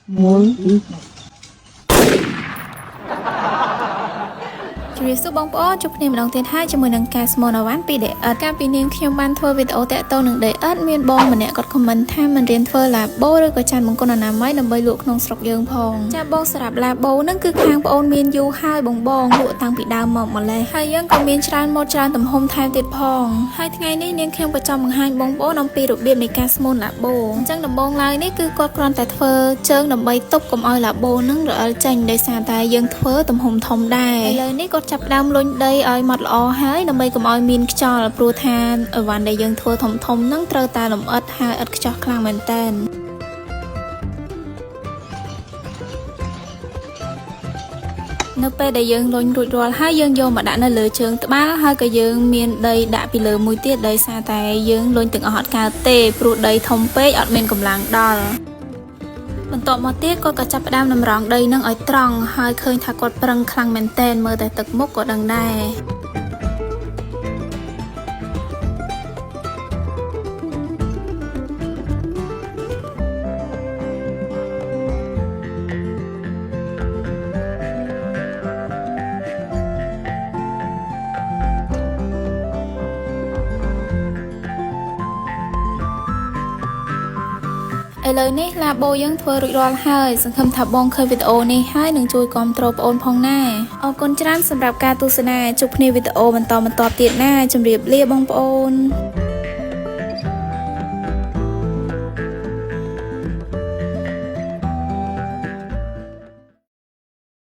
1 2 ជំរាបសួរបងប្អូនជួបគ្នាម្ដងទៀតហើយជាមួយនឹងការស្មូនអវ៉ាន់ពី DX កាលពីនាងខ្ញុំបានធ្វើវីដេអូតាក់ទងនឹង DX មានបងម្នាក់គាត់ comment ថាមិនរៀនធ្វើឡាបូឬក៏ចានមង្គលអនាម័យដើម្បីលក់ក្នុងស្រុកយើងផងចាបងសម្រាប់ឡាបូហ្នឹងគឺខាងប្អូនមានយូរហើយបងបងលក់តាំងពីដើមមកម្លេះហើយយើងក៏មានច្រើនម៉ូតច្រើនទំហំថែមទៀតផងហើយថ្ងៃនេះនាងខ្ញុំក៏ចង់បង្ហាញបងប្អូនអំពីរបៀបនៃការស្មូនឡាបូអញ្ចឹងដំបូងឡើយនេះគឺគាត់គ្រាន់តែធ្វើជើងដើម្បីទប់កុំឲ្យឡាបូហ្នឹងរអិលចេញដោយសារតែយើងធ្វើទំហំធំដែរឥឡូវនេះគាត់ចាប់ផ្ដើមលុញដីឲ្យម៉ត់ល្អហើយដើម្បីកុំឲ្យមានខ្យល់ព្រោះថាអីវ៉ាន់ដែលយើងធ្វើធំធំហ្នឹងត្រូវតែលម្អិតហើយឥតខ្ចោះខ្លាំងមែនតើនៅពេលដែលយើងលុញរួចរាល់ហើយយើងយកមកដាក់នៅលើជើងត្បាល់ហើយក៏យើងមានដីដាក់ពីលើមួយទៀតដោយសារតែយើងលុញទាំងអស់អត់កើតទេព្រោះដីធំពេកអត់មានកម្លាំងដល់ បន្ទាប់មកទៀតគាត់ក៏ចាប់ផ្ដើមតម្រង់ដីនឹងឲ្យត្រង់ហើយឃើញថាគាត់ប្រឹងខ្លាំងមែនទែនមើលតែទឹកមុខក៏ដឹងដែរឥឡូវនេះឡាបូយើងធ្វើរួចរាល់ហើយសង្ឃឹមថាបងឃើញវីដេអូនេះហើយនឹងជួយគាំទ្រប្អូនផងណាអរគុណច្រើនសម្រាប់ការទស្សនាជួបគ្នាវីដេអូបន្តបន្ទាប់ទៀតណាជម្រាបលាបងប្អូន។